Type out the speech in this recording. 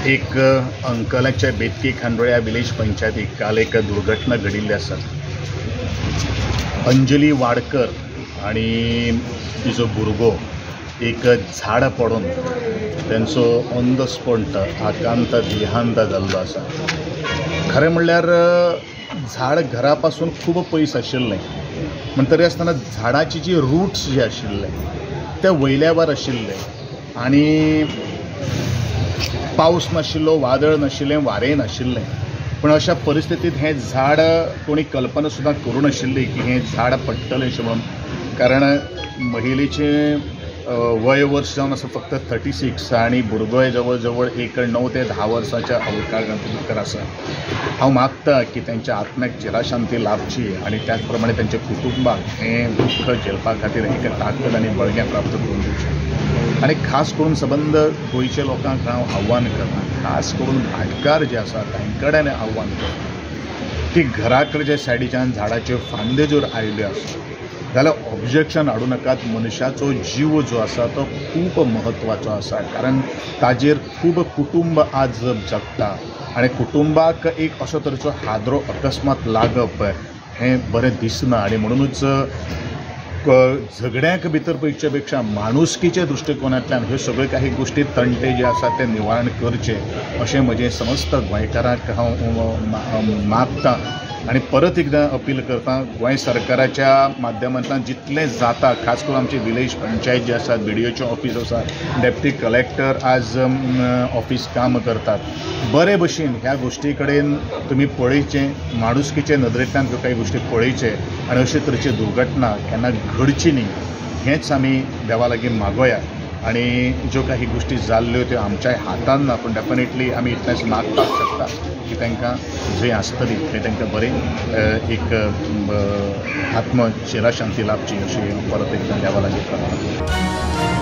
एक अंकलाच्या बेतकी खांडोळ्या विलेज पंचायतीक काल एक दुर्घटना घडिल्ली आसा. अंजली वाडकर आनी तिजो भुरगो एक झाड पडून तेंचो ऑन the spot आकांत देहांत जाल्लो आसा. खरें म्हणल्यार झाड घरा पासून खूब पयस आशिल्लें, पूण तरी आसतना झाडाची जी रुट्स जे आशिल्ले ते वयल्यावर आशिल्ले आनी पावस नाशिल्लो, वादळ नाशिल्लें, वारें नाशिल्लें, पूण अशा परिस्थितींत हें झाड कोणी कल्पना सुद्दां करूं नाशिल्ली की हें झाड पडटलें अशें म्हणून. कारण महिलेचें वय वर्स जावन आसा फक्त 36 आनी भुरगोय जवळ जवळ एक 9 ते 10 वर्साच्या अवकाळांत भितर आसा. हांव मागता की तेंच्या आत्म्याक चिराशांती लाभची आनी त्याच प्रमाणे तेंच्या कुटुंबाक हें दुख्ख झेलपा खातीर एक ताकद आनी बळगें प्राप्त करून दिवचें. आनी खास करून सबंद गोंयच्या लोकांक हांव आव्हान करता, खास करून भाटकार जे आसा तांचे कडेन आव्हान करता की घरा कडच्या सायडीच्यान झाडाच्यो फांद्यो जर आयल्यो आसा जाल्यार ऑब्जेक्शन हाडूं नाकात. मनशाचो जीव जो आसा तो खूब म्हत्वाचो आसा, कारण ताजेर खूब कुटुंब आज जगता आनी कुटुंबाक एक असो तरेचो हादरो अकस्मात लागप हें बरें दिसना. आनी म्हणुनूच झगड्यांक भितर पळोवचे पेक्षा माणुसकीच्या दृश्टिकोनांतल्यान ह्यो सगळ्यो काही गोश्टी तंटे जे आसा ते निवारण करचे अशें म्हजें समस्त गोंयकारांक हांव मागता. आनी परत एकदां अपील करता, गोंय सरकाराच्या माध्यमांतल्यान जितलें जाता, खास करून आमची विलेज पंचायत जे आसा, बीडीओचें ऑफीस आसा, डेप्टी कलेक्टर आज ऑफीस काम करतात, बरे भशेन ह्या गोश्टी कडेन तुमी पळयचें, माणुसकीचे नदरेंतल्यान ह्यो काही गोश्टी पळयचे आनी अशे तरेची दुर्घटना केन्ना घडची न्ही हेंच आमी देवा लागीं मागोया. आनी ज्यो काही गोश्टी जाल्ल्यो त्यो आमच्याय हातान ना, पूण डेफिनेटली आमी इतलेंच मागपाक शकता की तांकां जंय आसतली थंय तांकां बरें एक आत्मशिराशांती लाभची अशी परत एकदां देवा लागीं प्रार्थना.